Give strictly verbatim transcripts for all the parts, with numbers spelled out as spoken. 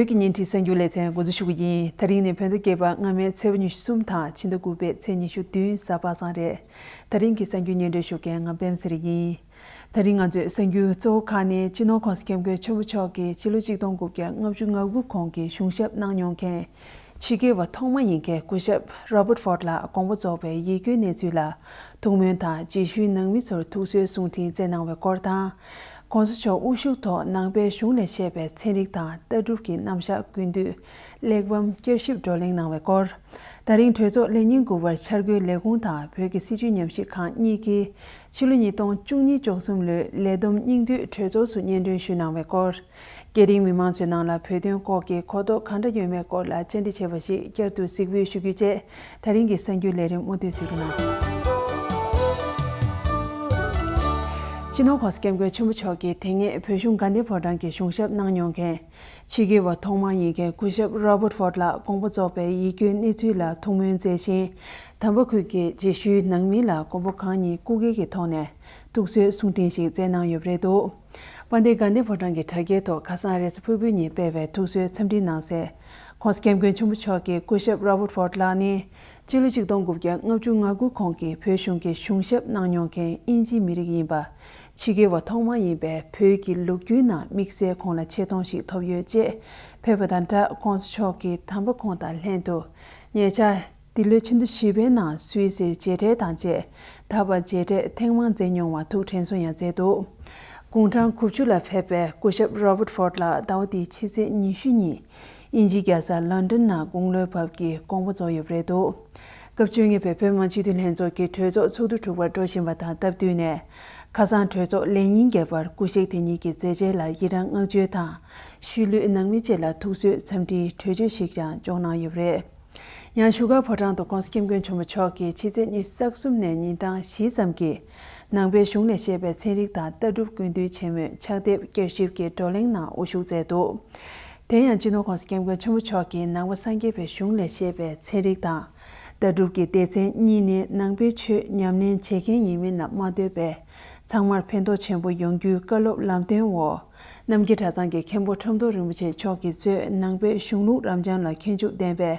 ཀྱི་བརྙན་འཕྲིན་གསར་འགྱུར་ལེ་ཚན་འགོ་འཛུགས་ཞུ་གི་ཡིན། ད་རིང་ནི་བོད་ཟླ་བརྒྱད་པ་སྔ་མའི་ཚེས་པ་ཉི་ཤུ་གསུམ་དང་ཕྱི་ཟླ་དགུ་པའི་ཚེས་ཉི་ཤུ་བདུན་གཟའ་པ་སངས་རེད། ད་རིང་གི་གསར་འགྱུར་སྙན་སྒྲོན་ཞུ་མཁན་ང་པད་མ་ཚེ་རིང་ཡིན། ད་རིང་ང་ཚོའི་གསར་འགྱུར་གཙོ་བོ་ཁག་ནི་སྤྱི་ནོར་༸གོང་ས་༸སྐྱབས་མགོན་ཆེན་པོ་མཆོག་གིས་ཕྱི་ལོ་ཆིག་སྟོང་དགུ་བརྒྱ་ལྔ་བཅུ་ང་དགུ་གོང་གི་གཞུང་ཞབས་གནང་མྱོང་མཁན་ཕྱི་རྒྱལ་བ་ཐོག་མ་ཡིན་མཁན་སྐུ་ཞབས་Robert Ford ལགས་དགོངས་པ་རྫོགས་པའི་ཡིད་སྐྱོའི་གནས་ཚུལ་ལ་ཐུགས་སྨོན་དང་རྗེས་ཤུལ་ནང་མི་ཚོར་ཐུགས་གསོའི་གསུང་འཕྲིན་བསྩལ་གནང་བའི་སྐོར་དང་། ༸གོང་ས་མཆོག་དབུ་བཞུགས་ཐོག་ནང་པའི་གཞུང་ལས་བཤད་པའི་ཚན་རིག་དང་ལྟ་གྲུབ་ཀྱི་རྣམ་གཞག་ཀུན་བཏུས་གླེགས་བམ་བསྐྱར་ཞིབ་བགྲོ་གླེང་གནང་བའི་སྐོར། ད་རིང་གྲོས་ཚོགས་ལས་ཉིན་དགུ་པར་འཆར་འགོད་ལས་ཁུངས་དང་བོད་ཀྱི་སྲིད་བྱུས་ཉམས་ཞིབ་ཁང་གཉིས་ཀྱིས་ཕྱི་ལོ་ཉིས་སྟོང་བཅུ་གཉིས་བཅུ་གསུམ་ལོའི་ལས་བསྡོམས་སྙིང་བསྡུས་གྲོས་ཚོགས་སུ་སྙན་སྒྲོན་ཞུས་གནང་བའི་སྐོར། སྐད་རིགས་མི་མང་ཚོའི་ནང་ལ་བོད་དོན་སྐོར་གྱི་གོ་རྟོགས་གང་འདྲ་ཡོད་མེད་སྐོར་ལ་བཅར་འདྲི་བྱས་པ་ཞིག་བསྐྱར་དུ་གཟིགས་འབུལ་ཞུ་རྒྱུ་བཅས་ད་རིང་གི་གསར་འགྱུར་ལས་རིམ་མུ་མཐུད་གཟིགས་རོགས་གནང་། སྤྱི་ནོར་༸གོང་ས་༸སྐྱབས་མགོན་ཆེན་པོ་མཆོག་གིས་དེ་སྔའི་བོད་གཞུང་དགའ་ལྡན་ཕོ་བྲང་གི་གཞུང་ཞབས་གནང་མྱོང་མཁན་ཕྱི་རྒྱལ་བ་ཐོག་མ་ཡིན་མཁན་སྐུ་ཞབས་Robert Ford ལགས་དགོངས་པ་རྫོགས་པའི་ཡིད་སྐྱོའི་གནས་ཚུལ་ལ་ཐུགས་སྨོན་བསྩལ་ཞིང་། དམ་པ་ཁུལ་གྱི་རྗེས་ཤུལ་ནང་མི་ལ་མགོན་པོ་གང་ཉིད་སྐུ་སྒེར་གྱི་ཐོག་ནས་ཐུགས་གསོའི་གསུང་འཕྲིན་ཞིག་བསྩལ་གནང་ཡོད་པ་རེད་འདུག་དཔལ་ལྡན་དགའ་ལྡན་ཕོ་བྲང་གི་དྲ་རྒྱའི་ཐོག་ཁ་སང་རེས་གཟའ་ཕུར་བུའི་ཉིན་སྤེལ་བའི་ཐུགས་གསོའི་འཚམས་འདྲིའི་ནང་གསལ། ༸གོང་ས་༸སྐྱབས་མགོན་ཆེན་པོ་མཆོག་གིས་སྐུ་ཞབས་Robert Ford ལགས་ནི་སྤྱི་ལོ་ཆིག་སྟོང་དགུ་བརྒྱ་ལྔ་བཅུ་ང་དགུ་གོང་གི་བོད་གཞུང་གི་གཞུང་ཞབས་གནང་མྱོང་མཁན་དབྱིན་ཇིའི་མི་རིགས་ཡིན་པ། ཕྱི་རྒྱལ་བ་ཐོག་མ་ཡིན་པས་བོད་ཀྱི་ལོ་རྒྱུས་ནང་དམིགས་བསལ་ཁོང་ལ་ཆེ་མཐོང་ཞིག་ཐོབ་ཡོད་ཅེས་ཕེབས་པ་དང་སྦྲགས་༸གོང་ས་མཆོག་གིས་དམ་པ་ཁོང་དང་ལྷན་དུ་ཉེ་ཆར་འདི་ལོའི་ཕྱི་ཟླ་བཞི་པའི་ནང་སུད་སིར་མཇལ་འཕྲད་དང་བཅས་ད་བར་མཇལ་འཕྲད་ཐེངས་མང་མཛད་མྱོང་བར་ཐུགས་དྲན་གསོ་ཡང་མཛད་འདུག་དགུང་གྲངས་དགུ་བཅུ་ལ་ཕེབས་པའི་སྐུ་ཞབས་Robert Ford ལགས་ཟླ་བ་འདིའི་ཕྱི་ཚེས་ཉི་ཤུ་ཉིན་དབྱིན་ཇིའི་རྒྱལ་ས་ལོན་ཌོན་ནང་དགུང་ལོའི་བབས་ཀྱི་དགོངས་པ་རྫོགས་ཡོད་པ་རེད་འདུག་སྐབས་བཅོ་ལྔ་པའི་བོད་མི་མང་སྤྱི་འཐུས་ལྷན་ཚོགས་ཀྱི་གྲོས་ཚོགས་ཚོགས་དུས་དྲུག་པར་འགྲོ་བཞིན་པ་དང་སྟབས་བསྟུན་ནས། ཁ་སང་གྲོས་ཚོགས་ལས་ཉིན་བརྒྱད་པར་སྐུ་གཤེགས་དེ་ཉིད་ཀྱི་མཛད་རྗེས་ལ་ཡི་རང་བསྔགས་བརྗོད་དང་། ཤུལ་ལུས་ནང་མི་བཅས་ལ་ཐུགས་གསོའི་འཚམས་འདྲིའི་གྲོས་ཆོད་ཞིག་ཀྱང་འབྱོར་གནང་ཡོད་པ་རེད། ཡང་བཞུགས་སྒར་ཕོ་བྲང་དུ་༸གོང་ས་༸སྐྱབས་མགོན་ཆེན་པོ་མཆོག་གིས་ཕྱི་ཚེས་ཉི་ཤུ་རྩ་གསུམ་ནས་ཉིན་གྲངས་བཞི་ཙམ་གྱི་ནང་པའི་གཞུང་ལས་བཤད་པའི་ཚན་རིག་དང་ལྟ་གྲུབ་ཀུན་བཏུས་ཆེན་མོའི་ཕྱག་དེབ་བསྐྱར་ཞིབ་ཀྱི་བགྲོ་གླེང་ནང་དབུ་བཞུགས་མཛད་འདུག་དེ་ཡང་སྤྱི་ནོར་༸གོང་ས་༸སྐྱབས་མགོན་ཆེན་པོ་མཆོག་གིས་ནང་པ་སངས་རྒྱས་པའི་གཞུང་ལས་བཤད་པའི་ཚན་རིག་དང་། ལྟ་གྲུབ་ཀྱི་སྡེ་ཚན་གཉིས་ནི་ནང་པའི་ཆོས་ཉམས་ལེན་བྱེད་མཁན་ཡིན་མིན་ལ་མ་ལྟོས་པའི་ཚང་མར་ཕན་ཐོགས་ཆེན་པོ་ཡོང་རྒྱུའི་བཀའ་སློབ་ལམ་སྟོན་འོག་རྣམ་རྒྱལ་གྲྭ་ཚང་གི་མཁན་པོ་ཁྲོམ་ཐོག་རིན་པོ་ཆེ་མཆོག་གིས་གཙོས་ནང་པའི་གཞུང་ལུགས་རབ་འབྱམས་ལ་མཁས་མཆོག་ལྡན་པའི་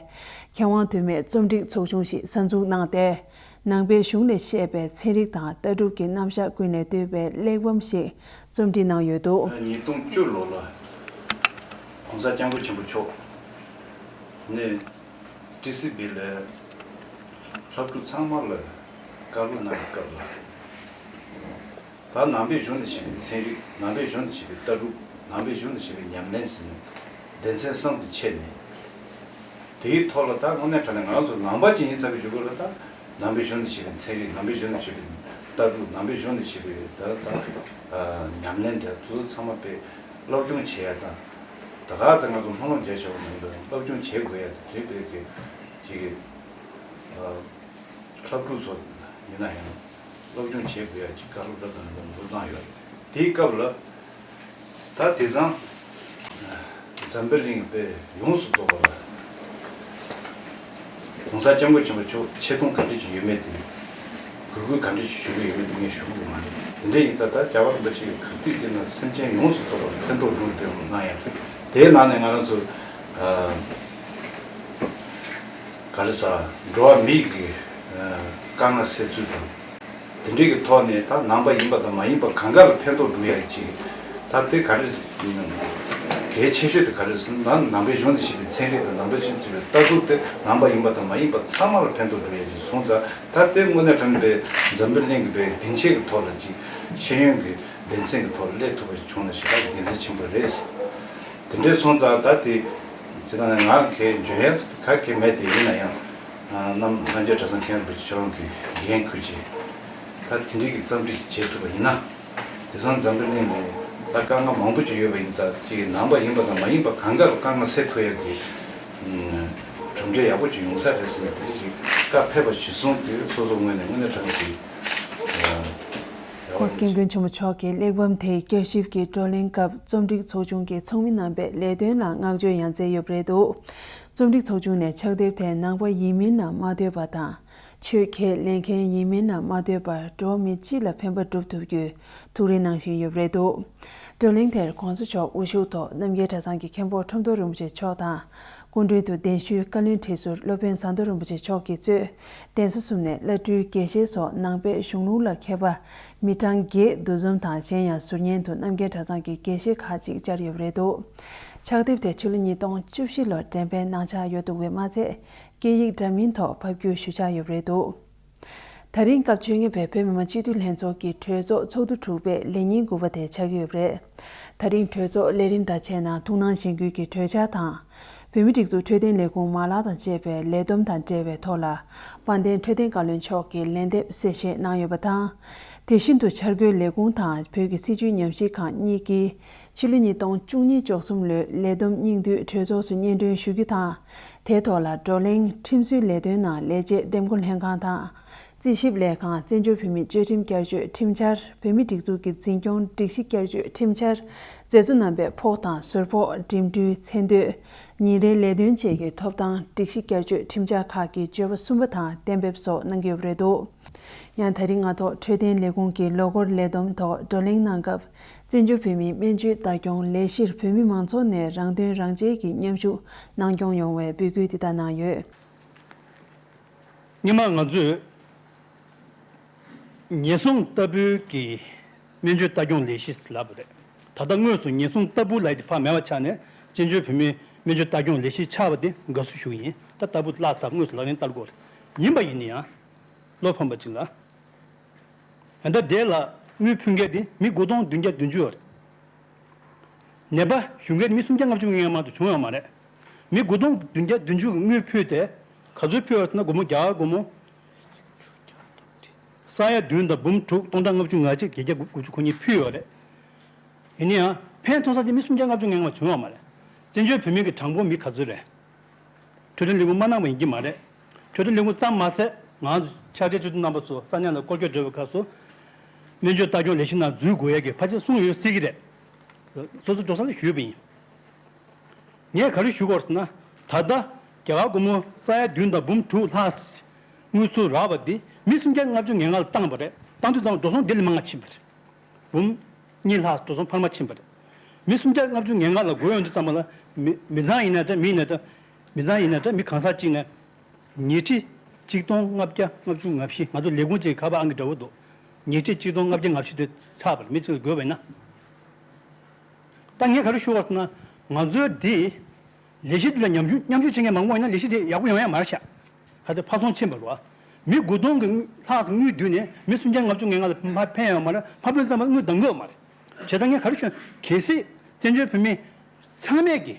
མཁས་དབང་དུ་མའི་རྩོམ་སྒྲིག་ཚོགས་ཆུང་ཞིག་གསར་འཛུགས་གནང་སྟེ། ནང་པའི་གཞུང་ལས་བཤད་པའི་ཚན་རིག་དང་ལྟ་གྲུབ་ཀྱི་རྣམ་གཞག་ཀུན་ལས་བཏུས་པའི་གླེགས་བམ་ཞིག་རྩོམ་སྒྲིག་གནང་ཡོད་འདུག་ཉིས་སྟོང་བཅུ་ལོ་ལ་༸གོང་ས་༸སྐྱབས་མགོན་ཆེན་པོ་མཆོག་ནས་ཊི་སི་བི་ལ་སློབ་ཕྲུག་ཚང་མ་ལ་བཀའ་སློབ་གནང་བའི་སྐབས་ལ། ད་ནང་པའི་གཞུང་ནས་བཤད་པའི་ཚན་རིག་ནང་པའི་གཞུང་ནས་བཤད་པའི་ལྟ་གྲུབ། ནང་པའི་གཞུང་ནས་བཤད་པའི་ཉམས་ལེན་ཟེར་ནས་སྡེ་ཚན་གསུམ་དུ་ཕྱེ་ནས། དེའི་ཐོག་ལ་ད་དངོས་གནས་དྲང་གནས་ང་རང་ཚོ་ནང་པ་ཅིག་ཡིན་ཚར་བའི་གཞུག་གུ་ལ་ད་ནང་པའི་གཞུང་ནས་བཤད་པའི་ཚན་རིག་ནང་པའི་གཞུང་ནས་བཤད་པའི་ལྟ་གྲུབ། ནང་པའི་གཞུང་ནས་བཤད་པའི་ད་ད་ཉམས་ལེན་དེ་ཚོ་ཚང་མ་དཔེ་སློབ་སྦྱོང་བྱེད་ཡ་དང་། ད་ག་ཚོད་ང་ཚོ་སྨོན་ལམ་རྒྱག་ཆོག་མི་འདུག་སློབ་སྦྱོང་བྱེད་དགོས་ཡ་དེ་དཔེ་གི་ཅིག་སློབ་ཕྲུག་ཚོ་ཡིན་ན་ཡང་སློབ་སྦྱོང་བྱེད་དགོས་ཡ་ཅིག་བཀའ་སློབ་རབ་དང་རིམ་པ་འདུག་བཏང་ཡོད། དེའི་སྐབས་ལ་ད་དེང་སང་འཛམ་བུ་གླིང་དཔེ་ཡོངས་སུ་རྫོགས་པ་ལ་༸གོང་ས་༸སྐྱབས་མགོན་ཆེན་པོ་མཆོག་ཆེ་མཐོང་ག་འདྲ་ཅིག་ཡོད་མེད་དེ་གུས་བཀུར་ག་འདྲ་ཅིག་ཞུ་གི་ཡོད་མེད་དེ་ངས་ཞུ་གི་མ་རེད། དེ་འདྲ་ཡིན་ཙང་ད་རྒྱལ་བ་རིན་པོ་ཆེ་གི་གུས་བཏུད་དེ་ན་སེམས་ཅན་ཡོངས་སུ་རྫོགས་པ་ལ་ཕན་ཐོགས་འགྲོ་བདེ་བོ་གནང་ཡ། དེའི་ནང་ནས་ང་རང་ཚོ་ག་རེ་ཟ་འགྲོ་བ་མི་གི་དཀའ་ངལ་སེལ་ཚུལ་དང་། དེ་འདྲའི་གི་ཐོག་ནས་ད་ནང་པ་ཡིན་པ་དང་མ་ཡིན་པ་གང་ག་ལ་ཕན་ཐོགས་འགྲོ་ཡ་ཅིག་ད་དེ་ག་རེ་གལ་ཆེ་ཤོས་དེ་ག་རེ་ཟེར་ན་ནང་པའི་གཞུང་ནས་བཤད་པའི་ཚན་རིག་དང་ནང་པའི་གཞུང་ནས་བཤད་པའི་ལྟ་གྲུབ་དེ་ནང་པ་ཡིན་པ་དང་མ་ཡིན་པ་ཚང་མ་ལ་ཕན་ཐོགས་འགྲོ་ཡ་ཅིག་སོང་ཙང་ད་དེ་དངོས་གནས་དྲང་པའི་འཛམ་བུ་གླིང་གི་པའི་སྡིངས་ཆའི་གི་ཐོག་ལ་ཅིག་ཤེས་ཡོན་གི་སྡེ་ཚན་གི་ཐོག་ལ་སླེབས་ཐུབ་པ་ཞིག་བྱུང་ན་ཞེ་དྲག་གི་དགེ་མཚན་ཆེན་པོ་རེད། དེ་འདྲའི་སོང་ཙང་ད་དེ་ཇི་ལྟར་ན་ང་གི་འཇོན་ཡ་ག་གེ་མེད་དེ་ཡིན་ན་ཡང་གནམ་ལྷན་རྒྱས་གྲྭ་ཚང་མཁན་རིན་པོ་ཆེ་ཁྱེད་རང་གི་འགན་ཁུར་བྱས་ད་དེ་འདྲའི་གི་རྩོམ་སྒྲིག་བྱེད་ཐུབ་པ་ཡིན་ན་དེང་སང་འཛམ་བུ་གླིང་ནས་ད་དཀའ་ངལ་མང་པོ་ཅིག་ཡོད་པ་ཡིན་ཙང་ཅིག་ནང་པ་ཡིན་པ་དང་མ་ཡིན་པ་གང་ག་ལ་དཀའ་ངལ་སེལ་ཐུབ་ཡ་གི་གྲུབ་འབྲས་ཡག་པོ་ཅིག་ཡོང་ས་རེད་ཟེར་ནས་དེ་ཅིག་བཀའ་ཕེབས་པ་གཞིར་བཟུང་དེ་སོ་སོ་ངོས་ནས་དངོས་གནས་དྲང་གནས་ཀྱི་ཡག་པོ་ཡོད། ༸གོང་ས་༸སྐྱབས་མགོན་ཆེན་པོ་མཆོག་གིས་གླེགས་བམ་དེའི་བསྐྱར་ཞིབ་ཀྱི་བགྲོ་གླེང་སྐབས་རྩོམ་སྒྲིག་ཚོགས་ཆུང་གི་ཚོགས་མི་རྣམ་པས་ལས་དོན་ལ་བསྔགས་བརྗོད་ཡང་མཛད་ཡོད་པ་རེད་འདུག་རྩོམ་སྒྲིག་ཚོགས་ཆུང་ནས་ཕྱག་དེབ་དེ་ནང་པ་ཡིན་མིན་ལ་མ་ལྟོས་པ་དང་། ཆོས་ཁས་ལེན་མཁན་ཡིན་མིན་ལ་མ་ལྟོས་པར་འགྲོ་བ་མི་སྤྱི་ལ་ཕན་པ་སྒྲུབ་ཐུབ་རྒྱུའི་ཐུགས་རེ་གནང་བཞིན་ཡོད་པ་རེད་འདུག་བགྲོ་གླེང་དེར་༸གོང་ས་མཆོག་དབུ་བཞུགས་ཐོག་རྣམ་རྒྱལ་གྲྭ་ཚང་གི་མཁན་པོ་ཁྲོམ་སྟོན་རིན་པོ་ཆེ་མཆོག་དང་། སྐུ་མགྲོན་དུ་གདན་ཞུའི་བཀའ་བློན་ཁྲི་ཟུར་སློབ་དཔོན་ཟམ་གདོང་རིན་པོ་ཆེ་མཆོག་གིས་གཙོས་གདན་ས་གསུམ་ནས་བླ་སྤྲུལ་དགེ་བཤེས་སོགས་ནང་པའི་གཞུང་ལུགས་ལ་མཁས་པ་མི་གྲངས་བརྒྱད་འདུ་འཛོམས་དང་། གཞན་ཡང་ཟུར་ཉན་དུ་རྣམ་རྒྱལ་གྲྭ་ཚང་གི་དགེ་བཤེས་ཁག་ཅིག་བཅར་ཡོད་པ་རེད་འདུག་ཕྱག་དེབ་དེ་ཕྱི་ལོ་ཉིས་སྟོང་བཅུ་བཞི་ལོར་འགྲེམས་སྤེལ་གནང་འཆར་ཡོད་འདུག་པས་མ་ཚད། སྐད་ཡིག་འདྲ་མིན་ཐོག་ཕབ་སྒྱུར་ཞུ་འཆར་ཡོད་པ་རེད་འདུག་དེ་རིང་སྐབས་བཅོ་ལྔ་པའི་བོད་མི་མང་སྤྱི་འཐུས་ལྷན་ཚོགས་ཀྱི་གྲོས་ཚོགས་ཚོགས་དུས་དྲུག་པའི་ལས་ཉིན་དགུ་པ་དེ་ཆགས་ཀྱི་ཡོད་པ་རེད། དེ་རིང་གྲོས་ཚོགས་ལས་རིམ་དང་བཅས་ན། ཐུགས་སྣང་གཞེན་སྐུལ་གྱི་གྲོས་འཆར་དང་། བོད་མིའི་སྒྲིག་འཛུགས་འཕྲོད་བསྟེན་ལས་ཁུངས་མ་ལག་དང་བཅས་པའི་ལས་བསྡོམས་དང་འབྲེལ་བའི་ཐོག་ལ། དཔལ་ལྡན་འཕྲོད་བསྟེན་བཀའ་བློན་མཆོག་གིས་ལན་འདེབས་གསལ་བཤད་གནང་ཡོད་པ་དང་། དེ་བཞིན་དུ་འཆར་འགོད་ལས་ཁུངས་དང་བོད་ཀྱི་སྲིད་བྱུས་ཉམས་ཞིབ་ཁང་གཉིས་ཀྱིས། ཕྱི་ལོ་ཉིས་སྟོང་བཅུ་གཉིས་བཅུ་གསུམ་ལོའི་ལས་བསྡོམས་སྙིང་བསྡུས་གྲོས་ཚོགས་སུ་སྙན་སྒྲོན་ཞུ་རྒྱུ་དང་། དེའི་ཐོག་ལ་བགྲོ་གླེང་། ཁྲིམས་བཟོའི་ལས་དོན་ནང་ལས་བྱེད་འདེམས་བསྐོ་ལྷན་ཁང་དང་། རྩིས་ཞིབ་ལས་ཁང་། བཙན་བྱོལ་བོད་མིའི་བཅའ་ཁྲིམས་བསྐྱར་བཅོས་ཁྲིམས་འཆར། བོད་མིའི་སྒྲིག་འཛུགས་ཀྱི་འཛིན་སྐྱོང་སྒྲིག་གཞི་བསྐྱར་བཅོས་ཁྲིམས་འཆར། མཛད་གཙོ་རྣམ་པས་ཕོགས་དང་ཟུར་ཕོགས། འགྲིམ་འགྲུལ། མཚན་སྡོད། ཉིན་རེའི་ལས་དོན་བཅས་ཀྱི་ཐོབ་ཐང་སྒྲིག་གཞི་བསྐྱར་བཅོས་ཁྲིམས་འཆར་ཁག་གི་བརྗོད་པ་གསུམ་པ་དང་གཏན་འབེབས་སོགས་གནང་གི་ཡོད་པ་རེད་འདུག་ཡང་དེ་རིང་སྔ་ཐོག་འཕྲོད་བསྟེན་ལས་ཁུངས་ཀྱི་ལོ་འཁོར་ལས་བསྡོམས་ཐོག་བགྲོ་གླེང་གནང་སྐབས། བཙན་བྱོལ་བོད་མིའི་སྨན་བཅོས་ལྟ་སྐྱོང་ལས་གཞིར་བོད་མི་མང་ཚོགས་ནས་རང་དོན་རང་གཅེས་ཀྱིས་མཉམ་ཞུགས་གནང་སྐྱོང་ཡོང་བའི་འབོད་སྐུལ་འདི་ལྟར་གནང་ཡོད། སྔོན་མ་ང་ཚོས་ཉེན་སྲུང་ལྟ་བུའི་གི་སྨན་བཅོས་ལྟ་སྐྱོང་ལས་གཞི་ལབ་པ་རེད། ད་ལྟ་དངོས་སུ་ཉེན་སྲུང་ལྟ་བུ་ལབ་དེ་ཕར་མེད་པ་ཆགས་ནས། བཙན་བྱོལ་བོད་མིའི་སྨན་བཅོས་ལྟ་སྐྱོང་ལས་གཞི་ཆགས་པ་དེ་དགའ་བསུ་ཞུ་གི་ཡིན། ད་ལྟ་བུ་བརླག་ཚར། དངོས་སུ་ལག་ལེན་བསྟར་དགོས་རེད། ཡིན་པ་ཡིན་ན་ཡང་བློ་ཕམ་པ་ཅིག་ལ། ད་ལྟ་དེ་ལ་དངུལ་ཕུལ་མཁན་དེ་མི་དགུ་སྟོང་བདུན་བརྒྱ་བདུན་ཅུ་རེད། ནད་པ་ཞུ་མཁན་མི་སུམ་བརྒྱ་ལྔ་བཅུ་ང་ལྔ་མ་གཏོགས་བྱུང་ཡོད་མ་རེད། མི་དགུ་སྟོང་བདུན་བརྒྱ་བདུན་ཅུ་གི་དངུལ་ཕུལ་ཏེ། ག་ཚོད་ཕུལ་ཡོད་ཟེར་ན། སྒོར་མོ་རྒྱ་གར་སྒོར་མོ་ས་ཡ་བདུན་དང་འབུམ་དྲུག་སྟོང་ཕྲག་ལྔ་བཅུ་ང་གཅིག་བརྒྱད་བརྒྱ་དགུ་བཅུ་གོ་གཉིས་ཕུལ་ཡོད་རེད། ཡིན་ན་ཡང་ཕན་ཐོགས་ས་དེ་མི་སུམ་བརྒྱ་ལྔ་བཅུ་ང་ལྔ་བྱུང་ཡོད་མ་རེད། བཙན་བྱོལ་བོད་མི་གི་གྲངས་འབོར་མི་ག་ཚོད་རེད། འཕྲོད་བསྟེན་ལས་ཁུངས་མ་གནང་བ་ཡིན་གྱི་མ་རེད། འཕྲོད་བསྟེན་ལས་ཁུངས་ཙམ་མ་ཟད། ང་ཚོ་ཕྱག་སྦྲེལ་སྤྱི་འཐུས་རྣམ་པ་ཚོ་ས་གནས་ལ་སྐོར་སྐྱོད་འགྲོ་བའི་སྐབས་སུ། སྨན་བཅོས་ལྟ་སྐྱོང་ལས་གཞི་ནང་འཛུལ་དགོས་ཡས་ཀྱི་ཕལ་ཆེར་གསུངས་ཡོད་སྲིད་ཀྱི་རེད། སོ་སོ་འགྲོ་ས་ལ་ཞུས་པ་ཡིན། ངས་ག་རེ་ཞུ་དགོས་ཟེར་ན། ད་ལྟ་རྒྱ་གར་སྒོར་མོ་ས་ཡ་བདུན་དང་འབུམ་དྲུག་ལྷག་དངུལ་ཚུར་རག་པ་འདི་མི་སུམ་བརྒྱ་ལྔ་བཅུ་ང་ལྔ་ལ་བཏང་བ་རེད། བཏང་དུས་ཙམ་འགྲོ་སོང་འདི་ལས་མང་བ་ཕྱིན་པ་རེད། འབུམ་གཉིས་ལྷག་འགྲོ་སོང་འཕར་མ་ཕྱིན་པ་རེད། མི་སུམ་བརྒྱ་ལྔ་བཅུ་ང་ལྔ་ལ་དགོས་ཡོང་དུས་ཙམ་པ་ལ། མི་མི་ཚང་ཡིན་ན་འདྲ། མི་ཡིན་ན་འདྲ། མི་ཚང་ཡིན་ན་འདྲ། མི་གང་ཟག་གཅིག་ནས་ཉིས་ཁྲི་གཅིག་སྟོང་ལྔ་བརྒྱ་ལྔ་བཅུ་ང་བཞི། ང་ཚོ་ལས་ཁུངས་གཅིག་ཁ་པར་ཨང་ཀི་འདྲ་བོ་འདུག་ཉིས་ཁྲི་གཅིག་སྟོང་ལྔ་བརྒྱ་ང་བཞི་དེ་ཚར་བ་རེད། མི་གཅིག་ལ་དགོས་པ་ཡིན་ན། ད་ངས་ག་རེ་ཞུ་བ་ཟེར་ན། ང་ཚོའི་འདི་ལས་གཞི་འདི་ལ་མཉམ་ཞུགས་མཉམ་ཞུགས་བྱེད་མཁན་མང་པོ་ཡིན་ན་ལས་གཞི་དེ་ཡག་པོ་ཡོང་ཡ་མ་རེད་ཤག་ཧ་ཅང་ཕར་ཚོང་ཕྱིན་པ་རེད་བ། མི་དགུ་སྟོང་གི་ལྷག་དངུལ་བསྡུས་ནས་མི་སུམ་བརྒྱ་ལྔ་བཅུ་ང་ལྔ་ལ་ཕན་ཕན་ཡོད་མ་རེད། ཕར་ཕུལ་ཙམ་པ་དངུལ་འདང་གི་ཡོད་མ་རེད། བྱས་ཙང་ངས་ག་རེ་ཞུ། གལ་སྲིད་བཙན་བྱོལ་བོད་མི་ཚང་མས་ཀྱིས་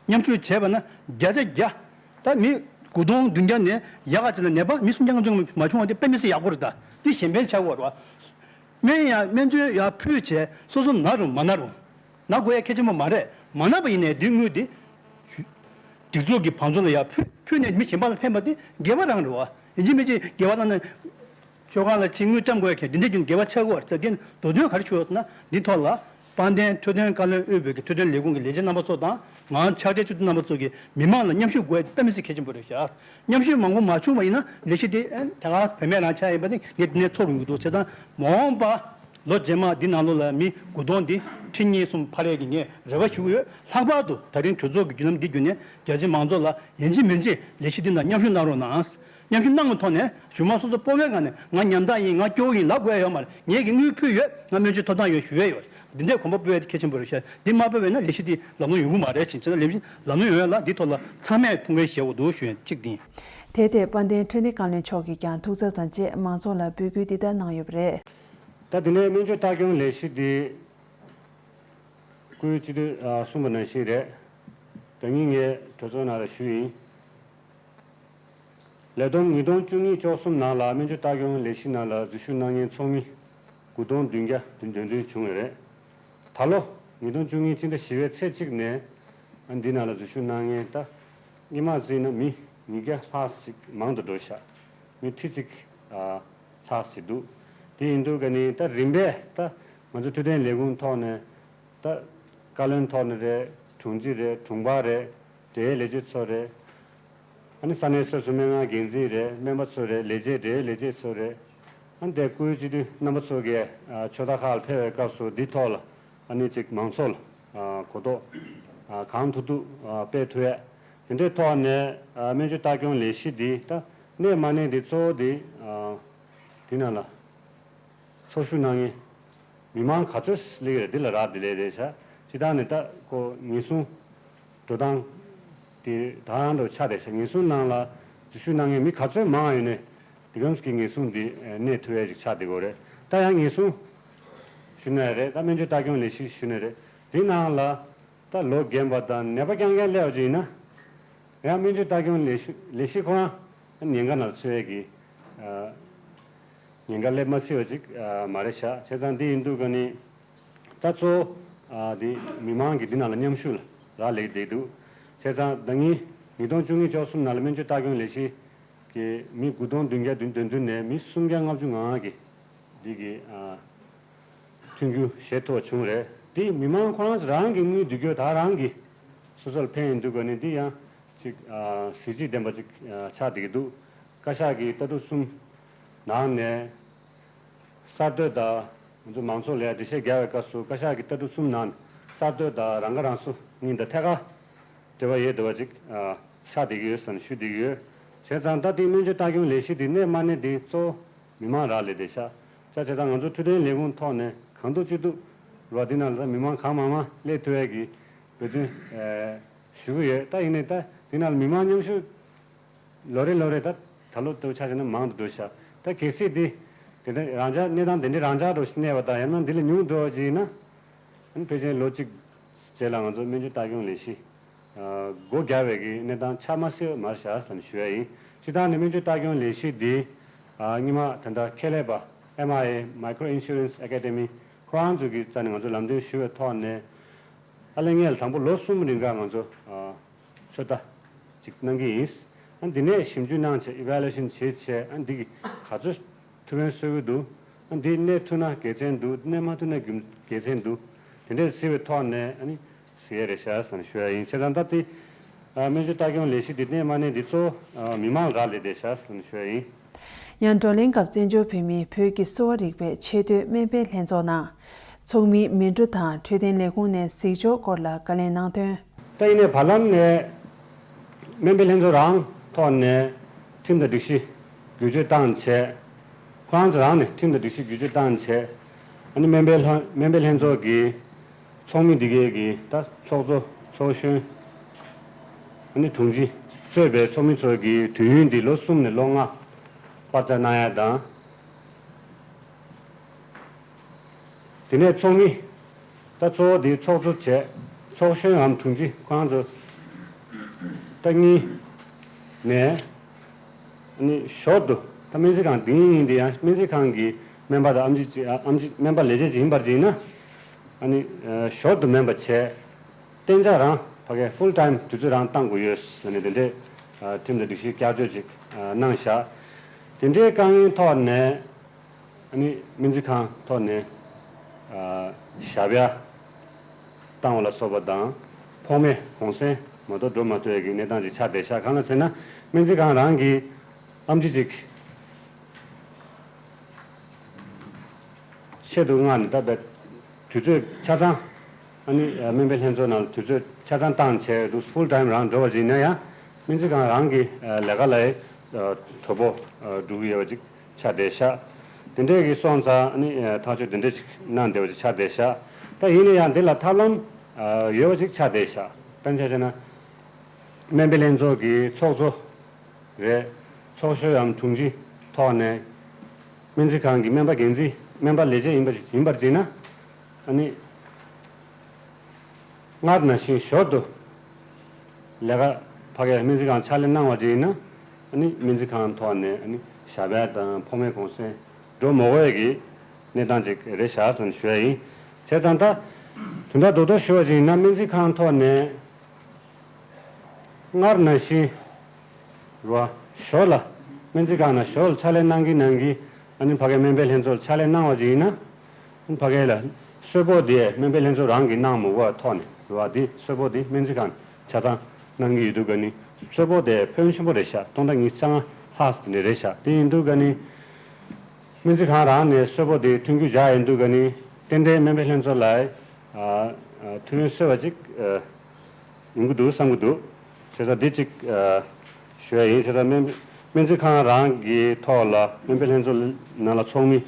མཉམ་ཞུགས་བྱས་པ་ན་བརྒྱ་ཆ་བརྒྱ། ད་མི་དགུ་སྟོང་བདུན་བརྒྱ་ནས་ཡག་ག་ཅིག་ལ་ནད་པ་མི་སུམ་བརྒྱ་ལྔ་བཅུ་ང་ལྔ་མ་བྱུང་བ་དེ་དཔེ་མི་སྲིད་ཡག་པོ་རེད། ད་འདི་གཞན་ཕན་ཆགས་ཀྱི་ཡོད་རེད་བ། སྨན་ཡང་སྨན་བཅོས་ཡར་ཕུལ་བྱས་སོ་སོ་ན་རུང་མ་ན་རུང་། ན་དགོས་ཡ་གལ་ཆེན་པོ་མ་རེད། མ་ན་པ་ཡིན་ནའི་འདི་དངུལ་འདི་སྒྲིག་འཛུགས་ཀྱི་བང་མཛོད་ལ་ཡར་ཕུལ་ཕུལ་ནས་མི་གཞན་པ་ལ་ཕན་པ་དེ་དགེ་བ་རང་རེད་བ། ཡིན་གཅིག་མིན་གཅིག་དགེ་བ་བླངས་ན། མཆོད་ཁང་ལ་ཕྱིན་དངུལ་བཀྲམ་དགོས་ཡ་གལ། འདི་འདྲའི་རྒྱུ་ནས་དགེ་བ་ཆགས་ཀྱི་ཡོད་རེད་ཟེར། འདི་མདོ་དོན་ག་རེ་ཞུ་ཡོད་ཟེར་ན། འདི་ཐོག་ལ་དཔལ་ལྡན་འཕྲོད་བསྟེན་བཀའ་བློན་དབུས་པའི་གི་འཕྲོད་བསྟེན་ལས་ཁུངས་ཀྱི་ལས་བྱེད་རྣམ་པ་ཚོ་དང་། ང་ཕྱག་སྦྲེལ་སྤྱི་འཐུས་རྣམ་པ་ཚོ་གིས་མི་མང་ལ་མཉམ་ཞུགས་དགོས་ཡ་དེ་དཔེ་མི་སྲིད་གལ་ཆེན་པོ་རེད་ཤག་མཉམ་ཞུགས་མང་པོ་མ་བྱུང་བ་ཡིན་ན་ལས་གཞི་དེ་ཨེ་ད་ག་བུད་མེད་རང་ཆགས་ཡིན་པ་དེ་ངས་འདི་ནས་ཚོར་ཡོང་གི་འདུག་བྱས་ཙང་མ་འོངས་པ་ལོ་རྗེས་མ་འདི་ནང་ལོགས་ལ་མི་དགུ་སྟོང་འདི་ཁྲི་གཉིས་གསུམ་འཕར་ཡས་ཀྱི་ངས་རེ་བ་ཞུ་གི་ཡོད། ལྷག་པར་དུ་ད་རིང་གྲོས་ཚོགས་ཀྱི་བརྒྱུད་ལམ་འདི་བརྒྱུད་ནས་རྒྱ་ཆེ་མང་ཚོགས་ལ་ཡིན་གཅིག་མིན་གཅིག་ལས་གཞི་འདི་ནང་མཉམ་ཞུགས་གནང་རོགས་གནང་། མཉམ་ཞུགས་གནང་བའི་ཐོག་ནས་གཞུག་མ་སོ་སོ་སྤོབས་པའི་ངང་ནས་ང་ཉམ་ཐག་ཡིན། ང་སྐྱོ་བོ་ཡིན་ལབ་དགོས་ཡ་ཡོད་མ་རེད། ངས་ཀྱི་དངུལ་ཕུལ་ཡོད། ང་སྨན་བཅོས་ཐོབ་ཐང་ཡོད་ཞུ་ཡས་ཡོད། འདི་འདྲའི་གོམ་པ་སྤོ་ཡ་དེ་གལ་ཆེན་པོ་རེད་ཤག་འདི་མ་སྤོས་པ་ཡིན་ན་ལས་གཞི་འདི་ལམ་ལྷོང་ཡོང་གི་མ་རེད། ཕྱིན་ཆད་ལས་གཞི་ལམ་ལྷོང་ཡོང་ཡ་ལ་འདི་ཐོག་ལ་ཚང་མས་ཐུགས་འགན་བཞེས་དགོས་འདུག་ཞུ་ཡ་གཅིག་དེ་ཡིན། དེ་ཐད་དཔལ་ལྡན་འཕྲོད་བསྟེན་བཀའ་བློན་མཆོག་གིས་ཀྱང་ཐུགས་འཚབ་དང་བཅས་མང་ཚོགས་ལ་འབོད་སྐུལ་འདི་ལྟར་གནང་ཡོད་པ་རེད། ད་དེ་ནས་སྨན་བཅོས་ལྟ་སྐྱོང་ལས་གཞི་འདི་སྐུའི་སྤྱི་འཐུས་གསུངས་པ་ནང་བཞིན་རེད། ད་ངས་ངའི་གྲོས་ཚོགས་ནང་ལ་ཞུས་ཡིན། ལས་བསྡོམས་ཉིས་སྟོང་བཅུ་གཉིས་བཅུ་གསུམ་ནང་ལ་སྨན་བཅོས་ལྟ་སྐྱོང་ལས་གཞི་ནང་ལ་འཛུལ་ཞུགས་གནང་མཁན་ཚོགས་མི་དགུ་སྟོང་བདུན་བརྒྱ་བདུན་བདུན་བྱུང་བ་རེད། ད་ལོ་ཉིས་སྟོང་བཅུ་གཉིས་སྤྱི་ཟླ་བཞི་པའི་ཚེས་གཅིག་ནས་ཨ་འདི་ནང་ལ་འཛུལ་ཞུགས་གནང་མཁན་ད་སྔོན་མ་བརྩིས་ན་མི་ཉིས་བརྒྱ་ལྷག་ཅིག་མང་དུ་འགྲོ་ཤག་མི་ཁྲི་གཅིག་ཨ་ལྷག་ཅིག་འདུག་དེ་ཡིན་དུས་ཀ་ནི་ད་རིམ་པས་ད་ང་ཚོ་འཕྲོད་བསྟེན་ལས་ཁུངས་ཐོག་ནས་ད་བཀའ་བློན་ཐོག་ནས་རེད། དྲུང་ཆེ་རེད། དྲུང་འཕར་རེད། འབྲེལ་ཡོད་ལས་བྱེད་ཚོ་རེད། ཨ་ནི་ས་གནས་སོ་སོའི་སྨན་ཁང་འགན་འཛིན་རེད། སྨན་པ་ཚོ་རེད། ལས་བྱེད་འབྲེལ་ཡོད་ལས་བྱེད་ཚོ་རེད། ཨ་ནི་དེ་སྐུའི་སྤྱི་འཐུས་རྣམ་པ་ཚོ་གིས་ཨ་ཕྱོགས་མཐའ་ཁག་ལ་ཕེབས་པའི་སྐབས་སུ་འདི་ཐོག་ལ་ ཨ་ནི་ཅིག་མང་ཚོགས་ལ་གོ་རྟོགས་གང་ཐུབ་ཐུབ་སྤེལ་ཐུབ་ཡས། དེ་འདྲའི་ཐོག་ནས་སྨན་བཅོས་ལྟ་སྐྱོང་ལས་གཞི་འདི་ད་གནས་མ་གནས་འདི་གཙོ་བོ་འདི་དེ་ནང་ལ་ཚོགས་ཞུགས་གནང་མཁན་མི་མང་ག་ཚོད་སླེབས་ཀྱི་རེད། འདི་ལ་རག་ལས་ལས་བྱ། སྤྱིར་བཏང་ནས་ད་ཁོ་ཉེན་སྲུང་འགྲོ་སྟངས་དེ་ད་རང་འགྲོ་ཆགས་བསྡད་ཤག་ཉེན་སྲུང་ནང་ལ་འཛུལ་ཞུགས་གནང་མཁན་མི་ག་ཚོད་མང་ཡོད་ནའི་དེ་གམ་གྱི་ཉེན་སྲུང་འདི་གནས་ཐུབ་ཡས་ཅིག་ཆགས་བསྡད་ཀྱི་ཡོད་རེད། ད་ཡང་ཉེན་སྲུང་ཞུ་ན་ཡང་རེད། ད་སྨན་བཅོས་ལྟ་སྐྱོང་ལས་གཞི་ཞུ་ན་རེད། འདི་ནང་ལ་ད་ལོ་རྒན་པ་དང་ནད་པ་རྐྱང་རྐྱང་སླེབས་པ་ཅིག་ཡིན་ན། ཡང་སྨན་བཅོས་ལྟ་སྐྱོང་ལས་གཞི་ལས་གཞི་ཁོ་རང་ཉེན་ཁ་ནང་ཚུད་ཡས་ཀྱི་ཉེན་ཁ་སླེབས་མ་སྲིད་པ་ཅིག་མ་རེད་ཤག་བྱས་ཙང་འདི་ཡིན་དུས་ཀ་ནི་ད་གཙོ་བོ་འདི་མི་མང་གི་འདི་ནང་ལ་མཉམ་ཞུགས་ལ་རག་ལས་བསྡད་འདུག་བྱས་ཙང་ཟླ་ཉིན་ཉིས་སྟོང་བཅུ་གཉིས་བཅུ་གསུམ་ནང་ལ་སྨན་བཅོས་ལྟ་སྐྱོང་ལས་གཞི་གི་མི་དགུ་སྟོང་བདུན་བརྒྱ་བདུན་དོན་བདུན་ནས་མི་སུམ་བརྒྱ་ལྔ་བཅུ་ང་ལྔ་གི་འདི་གི་མཐུན་འགྱུར་བཞེས་ཐུབ་པ་བྱུང་རེད། འདི་མི་མང་ཁོ་རང་རང་གི་དངུལ་བསྡུ་རྒྱུ་ད་རང་གི་སོ་སོར་ཕན་ཡིན་འདུག་ག་ནི་འདི་ཡང་ཅིག་གཟི་བརྗིད་ལྡན་པ་ཅིག་ཆགས་བསྡད་ཀྱི་འདུག་བཀའ་ཤག་གི་ལྟ་གྲུབ་གསུམ་ནང་ནས་གསར་གཏོད་དང་ང་ཚོ་མང་ཚོགས་ལ་འགྲེལ་བཤད་རྒྱག་པའི་སྐབས་སུ་བཀའ་ཤག་གི་ལྟ་གྲུབ་གསུམ་ནང་གསར་གཏོད་དང་རང་ཁ་རང་གསོ་གཉིས་དང་ཐད་ཀར་འབྲེལ་བ་ཡོད་བསྡད་པ་ཅིག་ཆགས་བསྡད་ཀྱི་ཡོད་ཟེར་ནས་ཞུ་བསྡད་ཀྱི་ཡོད། བྱས་ཙང་ད་ལྟའི་སྨན་བཅོས་ལྟ་སྐྱོང་ལས་གཞི་འདི་གནས་མ་གནས་འདི་གཙོ་བོ་མི་མང་རག་ལས་བསྡད་ཤག་ཅག་བྱས་ཙང་ང་ཚོ་འཕྲོད་བསྟེན་ལས་ཁུངས་ཐོག་ནས་གང་ཐུབ་ཅི་ཐུབ་རོགས་འདི་ནང་ལ་མི་མང་གང་མང་མང་སླེབས་ཐུབ་ཡས་ཀྱི་འབད་བརྩོན་ཞུ་གི་ཡོད། ད་ཡིན་ནའི་ད་འདི་ནང་ལ་མི་མང་མཉམ་ཞུགས་ལོ་རེ་ལོ་རེ་ད་ད་ལོ་ལྟ་བུ་ཆ་བཞག་ན་མང་དུ་འགྲོ་ཤག་ད་གལ་སྲིད་འདི་དེ་འདྲ་རང་འཇགས་གནས་སྟངས་དེ་འདྲའི་རང་འཇགས་འགྲོ་གནས་པ་དང་ཡང་ན་འདི་ལས་ཉུང་འགྲོ་བ་ཅིག་ཡིན་ན། ཨ་ནི་ཕལ་ཆེར་ལོ་གཅིག་རྗེས་ལ་ང་ཚོ་སྨན་བཅོས་ལྟ་སྐྱོང་ལས་གཞི་སྒོ་རྒྱག་པའི་གི་གནས་སྟངས་ཆགས་མ་སྲིད་པ་མ་རེད་ཤག་ཟེར་ནས་ཞུ་ཡ་ཡིན། སྤྱིར་བཏང་ནས་སྨན་བཅོས་ལྟ་སྐྱོང་ལས་གཞི་འདི་སྔོན་མ་ད་ལྟ་ཁེ་ལས་པ་ཨེམ་ཨའི་ཨེ། Micro Insurance Academy ཁོ་རང་ཚོ་གི་རྩ་ནས་ང་ཚོ་ལམ་སྟོན་ཞུ་བའི་ཐོག་ནས་ཨ་ལས་ངས་དང་པོ་ལོ་གསུམ་རིང་ག་ང་ཚོ་ཚོད་ལྟ་ཅིག་གནང་གི་ཡིན། ཨ་འདི་ནས་ཞིབ་འཇུག་གནང་བྱས་evaluation བྱས་བྱས་ཨ་འདི་གི་ག་ཚོད་ཐུགས་ཕན་གསོས་ཀྱི་འདུག་ཨ་འདི་གནས་ཐུབ་ན་དགེ་མཚན་འདུག་གནས་མ་ཐུབ་ན་རྒྱུ་དགེ་མཚན་འདུག་དེ་འདྲས་གཟིགས་པའི་ཐོག་ནས་ཨ་ནི་གཟིགས་ཡས་རེད་ཤག་ཟེར་ནས་ཞུ་ཡ་ཡིན། བྱས་ཙང་ད་ལྟའི་སྨན་བཅོས་ལྟ་སྐྱོང་ལས་གཞི་འདི་གནས་མ་གནས་འདི་གཙོ་བོ་མི་མང་རག་ལས་བསྡད་ཤག་ཟེར་ནས་ཞུ་ཡ་ཡིན། ཡང་བགྲོ་གླེང་སྐབས་བཙན་བྱོལ་བོད་མིའི་བོད་ཀྱི་གསོ་བ་རིག་པའི་ཆེས་མཐོའི་སྨན་པའི་ལྷན་ཚོགས་ནང་། ཚོགས་མི་མི་འགྲོ་དང་འཕྲོད་བསྟེན་ལས་ཁུངས་ནས་གཟིགས་ཕྱོགས་སྐོར་ལ་བཀའ་ལན་གནང་དོན། ད་ཡིན་ནའི་བར་ལམ་ནས་སྨན་པའི་ལྷན་ཚོགས་རང་ཐོག་ནས་ཁྲིམས་དང་སྒྲིག་གཞི་བསྒྱུར་བཅོས་བཏང་བྱས། ཁོ་རང་ཚོ་རང་ནས་ཁྲིམས་དང་སྒྲིག་གཞི་བསྒྱུར་བཅོས་བཏང་བྱས། ཨ་ནི་སྨན་པའི་ལྷ་སྨན་པའི་ལྷན་ཚོགས་ཀྱི་ཚོགས་མི་འདི་གའི་གི་ད་ཚོགས་གཙོ་ཚོགས་གཞོན། ཨ་ནི་དྲུང་ཆེ་གཙོས་པའི་ཚོགས་མི་ཚོ་གི་དུས་ཡུན་འདི་ལོ་གསུམ་ནས་ལོ་ལྔ་བར་ཆ་གནང་ཡ་དང་། དེ་ནས་ཚོགས་མི་ད་གཙོ་བོ་དེ་ཚོགས་གཙོ་བྱས། ཚོགས་གཞོན་འམ་དྲུང་ཆེ་ཁོ་རང་ཚོ་ད་གཉིས་ནས་ཨ་ནི་ཞོར་དུ་ད་སྨན་རྩིས་ཁང་འདི་ཡིན་དེ་ཡང་སྨན་རྩིས་ཁང་གི་སྨན་པ་དང་ཨེམ་ཆི་ཨེམ་ཆི་སྨན་པ་ལས་བྱེད་ཅིག་ཡིན་པར་བྱས་ན་ཨ་ནི་ཞོར་དུ་མིན་པ་བྱས། གཏན་འཇགས་རང་ཕ་གའི་full time དུས་ཚོད་རང་བཏང་དགོས་ཡོད་ཟེར་ནས་དེ་འདྲའི་ཁྲིམས་དང་སྒྲིག་གཞི་བསྐྱར་བཅོས་ཅིག་གནང་བཞག་དེ་འདྲའི་དཀའ་ངལ་ཐོག་ནས་ཨ་ནི་སྨན་རྩིས་ཁང་ཐོག་ནས་ཨ་ཞབས་ཡ་བཏང་བ་ལ་སོགས་པ་དང་ཕོགས་མའི་གུང་སེང་མ་གཏོགས་འགྲོ་མ་ཐུབ་ཡ་གི་གནས་སྟངས་ཅིག་ཆགས་བསྡད་ཤག་གང་ལ་ཟེར་ན་སྨན་རྩིས་ཁང་རང་གི་ཨེམ་ཆི་ཅིག་ཆེད་དུ་མངགས་ནས་ད་ལྟ་དུས་ཚོད་ཆ་ཚང་ཨ་ནི་སྨན་པའི་ལྷན་ཚོགས་ནང་ལ་དུས་ཚོད་ཆ་ཚང་བཏང་བྱས་འདུག full time རང་འགྲོ་བ་ཅིག་ཡིན་ན་ཡང་སྨན་རྩིས་ཁང་རང་གི་ལས་ཀ་ལ་དོ་ཕོག་འགྲོ་གི་ཡོད་པ་ཅིག་ཆགས་བསྡད་ཤག་དེ་འདྲས་ཀྱི་སོང་ཙང་ཨ་ནི་ཐག་གཅོད་དེ་འདྲས་ཅིག་གནང་བསྡད་པ་ཅིག་ཆགས་བསྡད་ཤག་ད་ཡིན་ན་ཡང་འདི་ལ་ཐབས་ལམ་ཡོད་པ་ཅིག་ཆགས་བསྡད་ཤག་དཔེར་ན་ཆ་བཞག་ན། སྨན་པའི་ལྷན་ཚོགས་ཀྱི་ཚོགས་གཙོ་རེད། ཚོགས་གཞོན་འམ་དྲུང་ཆེ་ཐོག་ནས་སྨན་རྩིས་ཁང་གི་སྨན་པ་འགན་འཛིན་སྨན་པ་ལས་བྱེད་ཡིན་པ་ཡིན་པར་བྱས་ན་ཨ་ནི་སྔར་ནང་བཞིན་ཞོར་དུ་ལས་ཀ་ཕ་གིའི་སྨན་རྩིས་ཁང་ཕྱག་ལས་གནང་བ་ཅིག་ཡིན་ན་ཨ་ནི་སྨན་རྩིས་ཁང་ཐོག་ནས་ཨ་ནི་ཞབས་པད་དང་ཕོགས་མའི་གུང་སེང་འགྲོ་མ་དགོས་ཡས་ཀྱི་གནས་སྟངས་ཅིག་རེད་ཤག་ཟེར་ནས་ཞུ་ཡ་ཡིན། བྱས་ཙང་ད་དོན་དག་རྡོག་རྡོག་ཞུ་བ་ཅིག་ཡིན་ན་སྨན་རྩིས་ཁང་ཐོག་ནས། སྔར་ནང་བཞིན་རེད་བ། ཞོར་ལ་སྨན་རྩིས་ཁང་ནང་ཞོར་ལ་ཕྱག་ལས་གནང་གིན་གནང་གིན་ཨ་ནི་ཕ་གིའི་སྨན་པའི་ལྷན་ཚོགས་ལ་ཕྱག་ལས་གནང་བ་ཅིག་ཡིན་ན། ཨ་ནི་ཕ་གི་ལ་གསོལ་ཕོགས་དེ་སྨན་པའི་ལྷན་ཚོགས་རང་གིས་གནང་མ་དགོས་པའི་ཐོག་ནས་རེད་བ། དེ་གསོལ་ཕོགས་དེ་སྨན་རྩིས་ཁང་ཆ་ཚང་གནང་གི་ཡོད་དུས་ཀ་ནི་གསོལ་ཕོགས་དེ་ཕོན་ཆེན་པོ་རེད་ཤག་སྟོང་ཕྲག་ཉི་ཤུ་རྩ་ལྔ་ལྷག་ཙམ་དེ་འདྲ་རེད་ཤག་དེ་ཡིན་དུས་ཀ་ནི་སྨན་རྩིས་ཁང་རང་ནས་གསོལ་ཕོགས་དེ་མཐུན་འགྱུར་བྱ་ཡིན་དུས་ཀ་ནི་ཏན་ཏན་སྨན་པའི་ལྷན་ཚོགས་ལ། ཨ་ཨ་ཐུགས་ཕན་གསོས་པ་ཅིག་ཨ་ཡོང་གི་འདུག་བསམ་གྱི་འདུག་བྱས་ཙང་འདི་ཅིག་ཨ་ཞུ་ཡ་ཡིན། བྱས་ཙང་སྨན་སྨན་རྩིས་ཁང་རང་གི་ཐོག་ལ་སྨན་པའི་ལྷན་ཚོགས་ནང་ལ་ཚོགས་མི་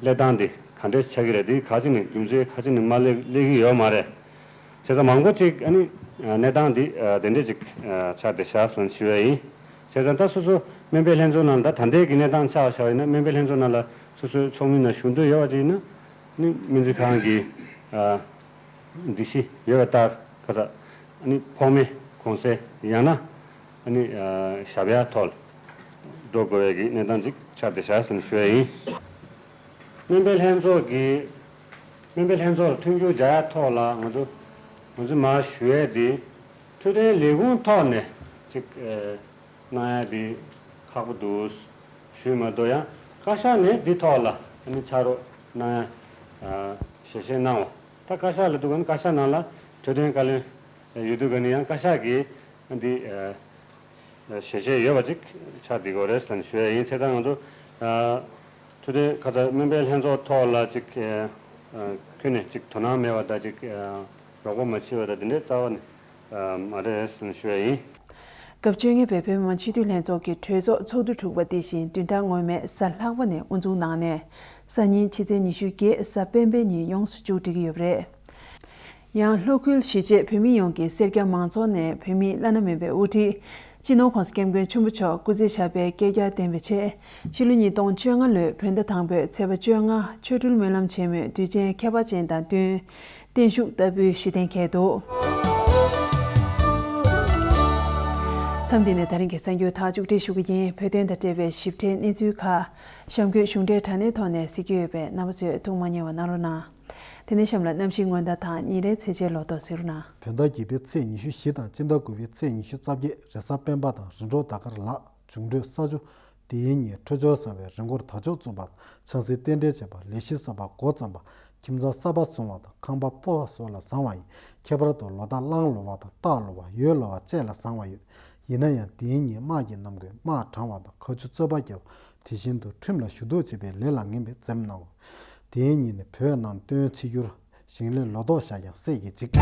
སླེབས་སྟངས་འདི་ག་འདྲས་ཆགས་ཀྱི་རེད། འདི་ག་ཅིག་ནས་རྒྱུ་མཚན་ག་ཅིག་ནས་མ་སླེབས་སླེབས་ཀྱི་ཡོད་མ་རེད། བྱས་ཙང་མང་པོ་ཅིག་ཨ་ནི་གནས་སྟངས་འདི་དེ་འདྲས་ཅིག་ཆགས་བསྡད་ཤག་ཟེར་ཞུ་ཡ་ཡིན། བྱས་ཙང་ད་སོ་སོ་སྨན་པའི་ལྷན་ཚོགས་ནང་ད་ད་ལྟའི་གི་གནས་སྟངས་ཆ་བཞག་པ་ཡིན་ན་སྨན་པའི་ལྷན་ཚོགས་ནང་ལ་སོ་སོའི་ཚོགས་མི་ནང་ཞུགས་འདོད་ཡོད་པ་ཅིག་ཡིན་ན་ནི་སྨན་རྩིས་ཁང་གི་སྒྲིག་གཞི་ཡོད་པ་ལྟར་ག་ས་ནི་ཕོགས་མེད་གུང་སེང་ཡང་ན་ནི་ཞབས་ཡར་ཐོག་ལ་འགྲོ་དགོས་པའི་གི་གནས་སྟངས་ཅིག་ཆགས་བསྡད་ཤག་ཟེར་ཞུ་ཡ་ཡིན། སྨན་པའི་ལྷན་ཚོགས་ཀྱི་སྨན་པའི་ལྷན་ཚོགས་ལ་མཐུན་འགྱུར་སྦྱར་ཡ་ཐོག་ལ་ང་ཚོ་ང་ཚོ་མར་ཞུ་ཡས་དེ་འཕྲོད་བསྟེན་ལས་ཁུངས་ཐོག་ནས་ཅིག་ཨེ་གནང་ཡ་དེ་ཁག་པོ་འདུག་ཞུས་མ་གཏོགས་ཡང་བཀའ་ཤག་ནས་འདི་ཐོག་ལ་ཨ་ནི་ཕྱག་རོགས་གནང་ཡ་ཨ་ཞལ་བཞེས་གནང་བ་ད་བཀའ་ཤག་ལ་འདུག་ག་ནི་བཀའ་ཤག་ནང་ལ་འཕྲོད་བསྟེན་བཀའ་བློན་ཡོད་དུས་ག་ནི་ཡང་བཀའ་ཤག་གིས་འདི་ཨེ། ཞལ་བཞེས་ཡོད་པ་ཅིག་ཆགས་བསྡད་ཀྱི་ཡོད་རེད་ཟེར་ནས་ཞུ་ཡ་ཡིན། བྱས་ཙང་ང་ཚོ་ཨ་འཕྲོད་བསྟེན་ཁ་ཚ་སྨན་པའི་ལྷན་ཚོགས་ཐོག་ལ་ཅིག་ཨ་ཁྱོན་ནས་ཅིག་དོ་སྣང་མེད་པ་དང་ཅིག་ཨ་རོགས་པ་མ་བྱེད་པ་དང་དེ་འདྲའི་རྩ་བ་ནས་ཨ་མ་རེད་ཟེར་ནས་ཞུ་ཡ་ཡིན། སྐབས་བཅོ་ལྔ་པའི་བོད་མི་མང་སྤྱི་འཐུས་ལྷན་ཚོགས་ཀྱི་གྲོས་ཚོགས་ཚོགས་དུས་དྲུག་པ་འདི་བཞིན་བདུན་ཕྲག་སྔོན་མའི་གཟའ་ལྷག་པ་ནས་དབུ་འཛུགས་གནང་ནས་སང་ཉིན་ཕྱི་ཚེས་ཉི་ཤུ་བརྒྱད་གཟའ་སྤེན་པའི་ཉིན་ཡོངས་སུ་མཇུག་སྒྲིལ་གྱི་ཡོད་པ་རེད། ཡང་ལྷོ་ཁུལ་གཞིས་བྱེས་བོད་མི་ཡོངས་ཀྱི་སེར་སྐྱ་མང་ཚོགས་ནས་བོད་མིའི་བླ་ན་མེད་པའི་དབུ་ཁྲིད་སྤྱི་ནོར་༸གོང་ས་༸སྐྱབས་མགོན་ཆེན་པོ་མཆོག་སྐུ་ཚེ་ཞབས་པད་བསྐལ་བརྒྱར་བརྟན་པའི་ཆེད་ཕྱི་ལོ་ཉིས་སྟོང་བཅོ་ལྔ་ལོའི་བོད་ཟླ་དང་པོའི་ཚེས་པ་བཅོ་ལྔ་ཆོ་འཕྲུལ་སྨོན་ལམ་ཆེན་མོའི་དུས་ཆེན་ཁྱད་པར་ཅན་དང་བསྟུན་བརྟན་བཞུགས་བསྟར་འབུལ་ཞུས་གཏན་འཁེལ་འདུག་མཚམས་འདི་ནས་ད་རིང་གི་གསར་འགྱུར་དག་མཇུག་སྒྲིལ་ཞུ་གི་ཡིན། བོད་དོན་དང་འབྲེལ་བའི་ཞིབ་ཕྲའི་གནས་ཚུལ་ཁག་གཤམ་འཁོད་གཞུང་འབྲེལ་དྲ་གནས་ཐོག་ནས་གཟིགས་རྒྱུ་ཡོད་པས་རྣམ་པ་ཚོས་ཐུགས་མ་ཉེས་པ་གནང་རོགས་གནང་། དེ་ནས་གཤམ་ལ་གནམ་གཤིས་སྔོན་བརྡ་དང་ཉིན་རེའི་ཚེས་ཆའི་ལོ་ཐོ་གཟིགས་རོགས་གནང་། བོད་ཟླ་བརྒྱད་པའི་ཚེས་ཉི་ཤུ་བཞི་དང་སྤྱི་ཟླ་དགུ་པའི་ཚེས་ཉི་ཤུ་རྩ་བརྒྱད་རེས་གཟའ་སྤེན་པ་དང་རི་འབྲོག་ཟླ་སྐར་ལག་འབྱུང་འཕྲོད་ས་ཆུ། དེའི་ཉིན་འཕྲོད་སྦྱོར་བཟང་བའི་རི་མགོར་དར་ལྕོག་བཙུགས་པ། ཆང་སའི་རྟེན་འབྲེལ་བྱེད་པ། ལས་གཞི་གསར་པ་འགོ་བརྩམས་པ། ཁྱིམ་ཚང་གསར་པ་བཟུང་བ་དང་ཁང་པ་སྤོ་བ་སོགས་ལ་བཟང་བ་ཡིན། ཁྱད་པར་དུ་ལོ་རྟགས་གླང་ལོ་བ་དང་སྟག་ལོ་བ། ཡོས་ལོ་བ་བཅས་ལ་བཟང་བ་ཡོད། ཡིན་ན་ཡང་དེའི་ཉིན་དམག་གི་རྣམ་ཀུན་དམག་དྲང་བ་དང་མཁའ་ཆུ་རྩོད་པ་རྒྱབ། དེ་བཞིན་དུ་ཁྲིམས་ལ་ཞུ་གཏུག་བྱེད་པའི་ལས་ལ་ངན་པའི་འཛེམ་གནང་དགོས། དེའི་ཉིན་ནི་བོད་ནང་སྟོན་ཕྱི་འགྱུར། ཞིང་ལས་ལོ་ཏོག་བཞག་ཀྱང་སད་ཀྱི་འཇིག